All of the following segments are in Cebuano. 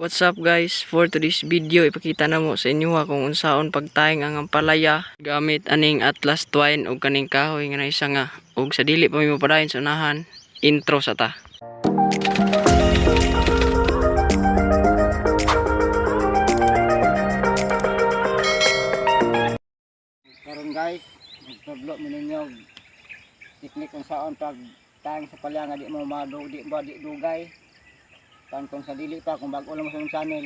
What's up, guys? For today's video, ipakita na mo sa inyo ha kung unsaon pagtaing ang ampalaya gamit aning atlas twine ug kaning kahoy nga naisa nga. Ug sa dili pa mi mopadayon sa unahan, intro sa ta. Karon guys, magtudlo mi ninyo og teknik kung saan pag taing sa palya nga di mo madu di ba di dugay. Kan kung sa dili pa, kung bago lang mo sa among channel,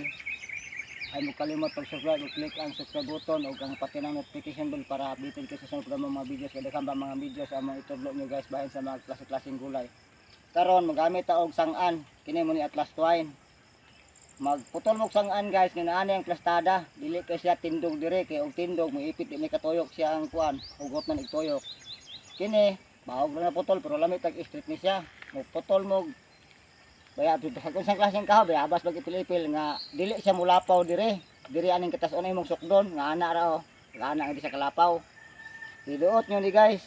ay mo kalimot pag-subscribe ug click ang subscribe button ug ang pati ng notification bell para updated kayo sa sunod pa mga videos, kay daghan pa mga videos among itudlo nyo guys, bahin sa mga klase-klaseng gulay. Karon magamit ta og sangan, kini mo ni atlas twine. Magputol mo og sangan guys, nga naani ang plastada, dili kay siya tindog dire, kay og tindog moipit, di may katuyok siya ang kuan, hugot man igtuyok. Kini bahog lang na putol, pero lamit tag street ni siya. Muputol mo baya sa kung sa klaseng kahoy, bayabas bag ipil-ipil nga dili siya mulapaw dire. Dire aning katas-on imong sukdon nga ana ra oh. Nga ana nga di siya kalapaw. Iduot nyo ni guys.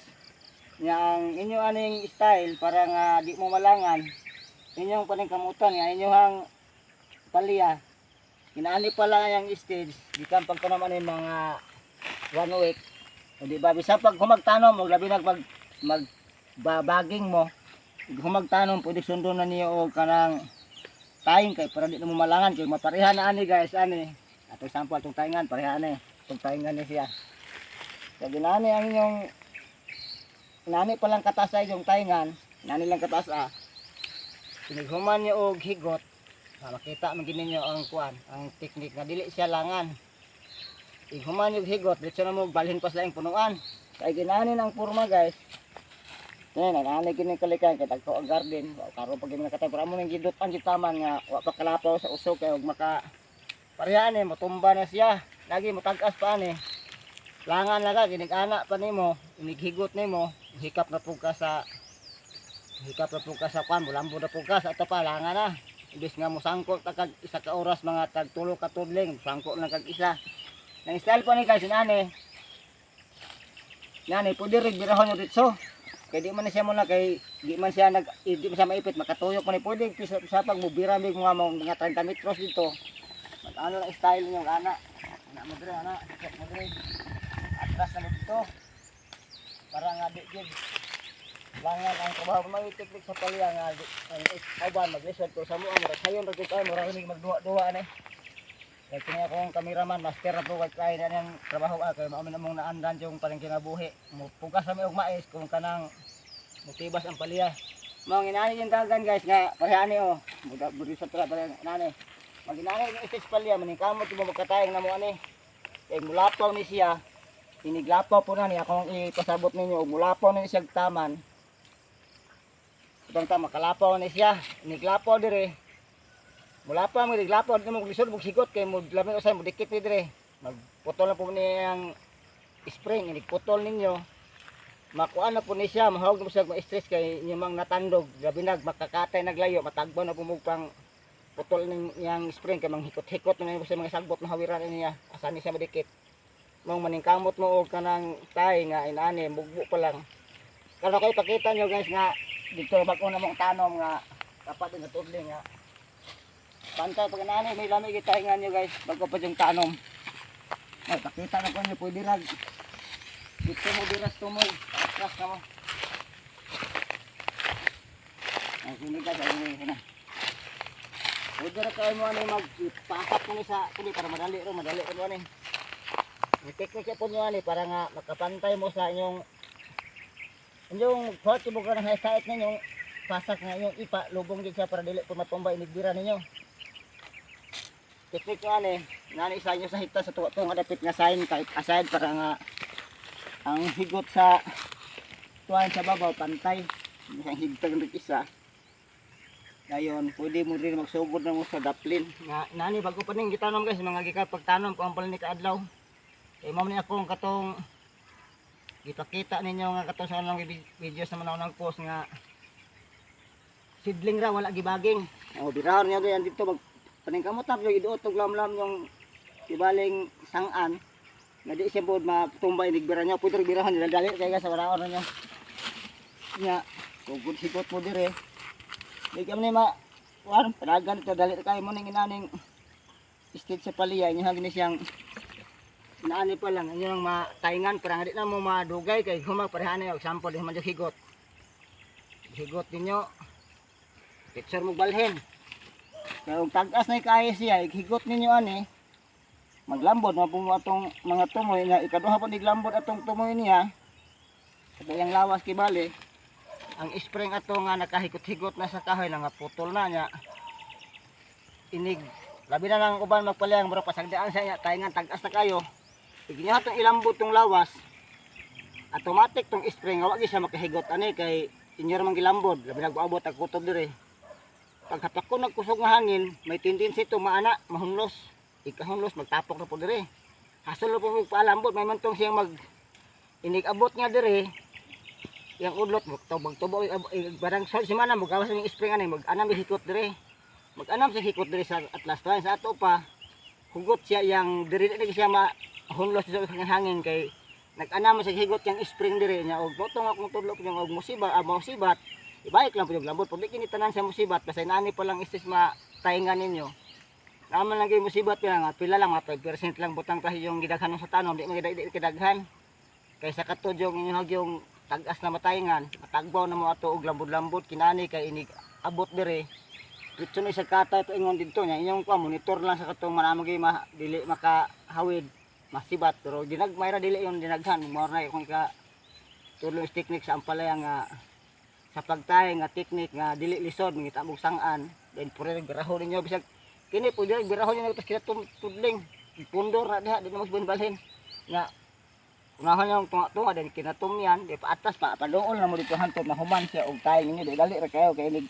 Nya ang inyo aning style para nga di mo malangan. Inyong paningkamutan nga inyong palya. Inaani pala yung stage, gikan pagtanom ani mga one week. O di ba bisan pag humagtanom og labi nag mag magbabaging mo, humagtanom pwede sundon na niyo og kanang taing kay para di na mo malangan, kay mapareha na ani guys ani. Ato sample atong taingan, pareha ani. Atong taingan ni siya. Kaya ginani ang inyong inani pa lang kataas ay yung taingan, inani lang kataas ah. Tinighuman niyo og higot, ah, makita man gid ninyo ang kuan, ang teknik nga dili siya langan. Ighuman yung higot, diretso na mo balhin pa sa laing punuan. Kay ginani ang porma guys. Yan, nanaanay gini kalikan kay tagko ang garden. Wa karon pag nakatay, pero amo ning gidot ang gitaman nga wa pa kalapaw sa usok, kay og maka pareha ni motumba na siya. Lagi motag-as pa ani. Langan na ka ginig-ana pa nimo, inighigot nimo, hikap na pug ka sa hikap na pug ka sa kwan, mulambo na pug ka sa ato pa langan na. Imbes nga mosangko ta kag isa ka oras, mga tag tulo ka tudling, sangko lang kag isa. Nang style pa ni guys inani. Nani pwede rin birahon yung ritso. Kay di man na siya muna, kay di man siya nag di man siya maipit, makatuyok man ni pwede pisa, pisa pag mubira mig mga 30 metros dito. Mag ano lang style niyo ana. Ana mo dire ana, sakop mo dire. Atras na mo dito. Para nga di gid langan ang trabaho may teknik sa palya nga ang uban maglisod, pero sa mo ang murag sayon ra gud kayo, murag ni magduwa-duwa ani. Kay kini akong kameraman, master na po kay kaya na niyang trabaho ah, kay mao man among naandan yung paring kinabuhi. Mupugas sa mi og mais kung kanang mutibas ang palya. Mao inani yung dagan guys nga parehani oh. Muda buri sa tra pare inani. Mag inani yung stage palya, maningkamot mo magkatayang namo ani. Kay mulapaw ni siya. Iniglapaw po na ni akong ipasabot ninyo og mulapaw ni siya taman. Ibang tama kalapaw ni siya. Iniglapaw dire. Mula pa mo diglapaw di mo lisod mo sigot kay mo lami usay mo dikit ni dire. Magputol na po ni ang spring, inigputol ninyo. Makuan na po ni siya, mahawag na po siya ma-stress kay inyo mang natandog, gabi nag makakatay naglayo, matagbaw na po mo pang putol ning niyang spring kay manghikot-hikot na sa mga sagbot na hawiran niya, asa ni siya madikit. Mong maningkamot mo og kanang tay nga inaani, mugbo pa lang. Kano kay pakita nyo guys nga dito bag-o na mong tanom nga dapat din natudli nga pantay pag inaani, may lami kita nga nyo guys bago pa yung tanom. Ay, pakita na ko nyo, pwede rag. Dito mo biras tumoy. Atras ka mo. Ay, sini guys, ay, ay, na. Pwede ra kayo mo ano mag-ipasak mo ni sa kuni para madali ro, madali ro ani. May technique po nyo ani para nga makapantay mo sa inyong inyong kuhat mo ka ng sait ninyong pasak nga inyong ipa lubong din siya para dili po matumba inigbira ninyo. Teknik nyo ani, nani isa inyo sa hita sa tuwa nga dapit nga sign kahit aside para nga ang higot sa tuwan sa babaw pantay. Isang higtag ng isa. Dayon, pwede mo rin magsugod na mo sa daplin. Nga, nani, bago pa ning gitanom guys, mga gikan pagtanom ko ang pala ni kaadlaw. Kay ma'am ni akong katong gipakita ninyo nga katong sa anong videos naman ako nag-post nga seedling ra wala gibaging. O birahon niya diyan dito mag paningkamot na yung iduot og lamlam yung ibaling sangan nga di siya bod matumba inigbira niya, pwede rin birahon nila dali kay sa waraon na niya. Nya, sugod sigot mo dire. Di kami ni ma kuan padagan ito dali kayo mo ning inaning stage sa palya, inyo gini siyang naani pa lang inyo lang matayngan para nga di na mo madugay kay humag pareha na. Example, di man yung higot higot ninyo, picture mo balhin kay og tag-as na kaayo siya, higot ninyo ani, maglambot na po atong mga tumoy nga ikaduha po niglambot atong tumoy niya sa iyang lawas. Kibali ang spring ato nga nakahigot-higot na sa kahoy na nga putol na niya. Inig labi na lang uban magpalyang, mura pasagdaan sa iya tayngan, tag-as na kayo, inyo atong ilambot tong lawas, automatic tong spring nga wa gyud siya makahigot ani kay inyo ra man gilambod. Labi na abot ang kutob dire, paghapak ko nagkusog nga hangin, may tendency to maana mahunlos, ikahunlos, magtapok na po dire, hasol na po magpalambot. May mantong siyang mag inig abot nga dire yang udlot, magtubag tubo barang sa semana mogawas ang spring ani, mag anam hikot dire, mag-anam sa hikot dire sa atlas twine. Sa ato pa hugot siya yang dire, di siya mahunlos sa hangin kay nag-anam sa higot yang spring dire niya. Og motong akong tudlo yung og musibat, musibat, ibalik lang po yung lambot pag di kini tanan sa musibat. Basta inaani pa lang istis ma taingan ninyo naman lang kay musibat pila nga pila lang, mga 5% lang butang tayo yung gidaghan sa tanom, di man di kidaghan kaysa katod yung inyong yung tag-as na matayngan, matagbaw na mo ato og lambot-lambot kinani kay inig abot dire, diretso na sa katay paingon didto niya. Inyong pa monitor lang sa katong manamagi ma, dili makahawid masibat, pero dinagmay ra, dili yung dinaghan. Mo na kung ka tulong technique sa ampalaya nga sa pagtay nga technique nga dili lisod, mangita mo sangan, then pure biraho ninyo. Bisag kini pwede biraho ninyo tapos kita tudling pundor na diha, di na mas balhin nga unahon yung tunga-tunga, then kinatumyan di pa atas pa paduol na mo dito hantod mahuman siya og tay ninyo. Di dali ra kayo kay inig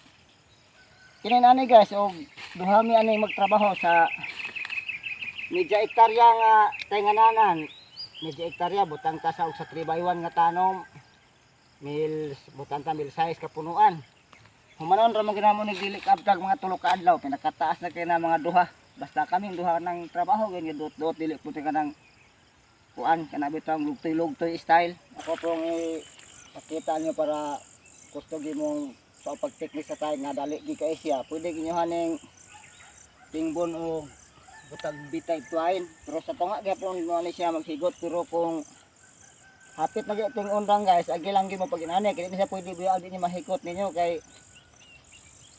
kini nani guys. Og duha mi ani magtrabaho sa medya hektarya nga tayngananan. Medya hektarya, butang ta sa og sa 3 by 1 nga tanom, mil butang ta mil size kapunuan. Humanon ra man ginamo ni dili kaabtag mga 3 ka adlaw, pinakataas na kay na mga duha. Basta kaming duha ng trabaho ganyan, dot dot, dili pud ka ng kuan kana bitang lugtoy-lugtoy style. Ako pong ipakita niyo para gusto mong sa pagteknik sa tayo nga dali gi kay siya, pwede ginyo haning tingbon o butag bitay twine, pero sa tunga gyapon mo ni siya maghigot. Pero kung hapit na gyud ting undang guys, agi lang gyud mo pag inani kay di siya pwede buya, di ni mahikot ninyo kay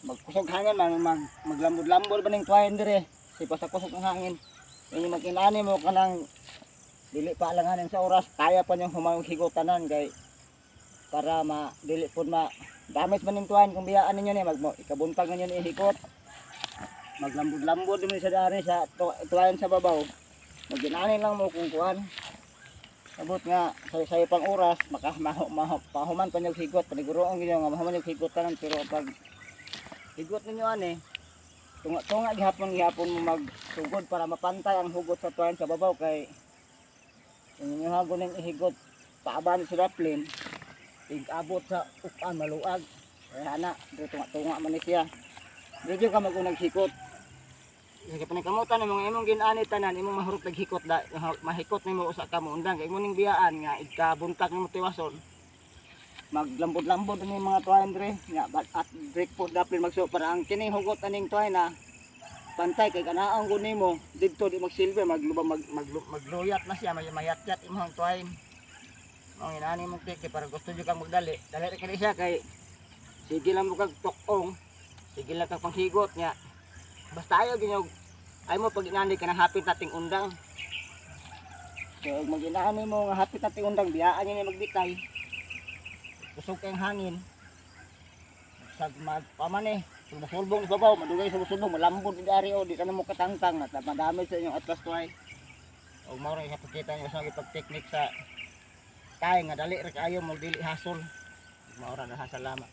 magkusog hangin man, maglambod-lambod ba ning twine dire si pa sa kusog ng hangin. Inyo mag-inani mo kanang dili pa alanganin sa oras, kaya pa niyong humayong higutanan kay para ma dili pud ma damage man ning twine. Kung biyaan ninyo ni mag mo ikabuntag ninyo ni ihikot, maglambod-lambod din sa dari sa twine sa babaw. Mag-inani lang mo kung kuan abot nga sa sayo pang oras, maka maho, maho, pahuman pa niyog higot, paniguroon gyud nga mahuman niyog higot tanan. Pero pag higot ninyo ani, tunga-tunga gihapon gihapon mo magsugod para mapantay ang hugot sa twine sa babaw kay inyo hagon ning ihigot paaban sa daplin, ig-abot sa ukan, maluag. Kaya ana dito, tunga-tunga man ni siya, medyo ka mag-unag hikot. Sige, panikamutan ng mga imong ginani tanan, imong mahurot naghikot da, mahikot nimo usa ka mo undang kay imo ning biyaan nga igkabuntag nimo tiwason, maglambod-lambod ni mga twine dre nga at break po daplin magso para ang kining hugot aning twine na pantay kay kanaong gud nimo didto, di magsilbi, magluba, magluyat na siya, may mayatyat imong twine. Mao inani mong tiki para gusto jud kang magdali, dali ra kini siya kay sige lang mo kag tukong, sige lang kag panghigot nya. Basta ayaw ginyo ay mo pag inani ka ng hapit nating undang. So mag inani mo nga hapit nating undang, biyaan niya magbitay, kusog kayong hangin sa magpamani, sumusulbong sa babaw, madugay sumusulbong, malambot di dari o di ka na mo katangtang at madamage sa inyong atlas twine. O mao ra sa pagkita niyo sa pag-technique sa kay nga dali ra kaayo mo, dili hasol. Mao ra na, salamat.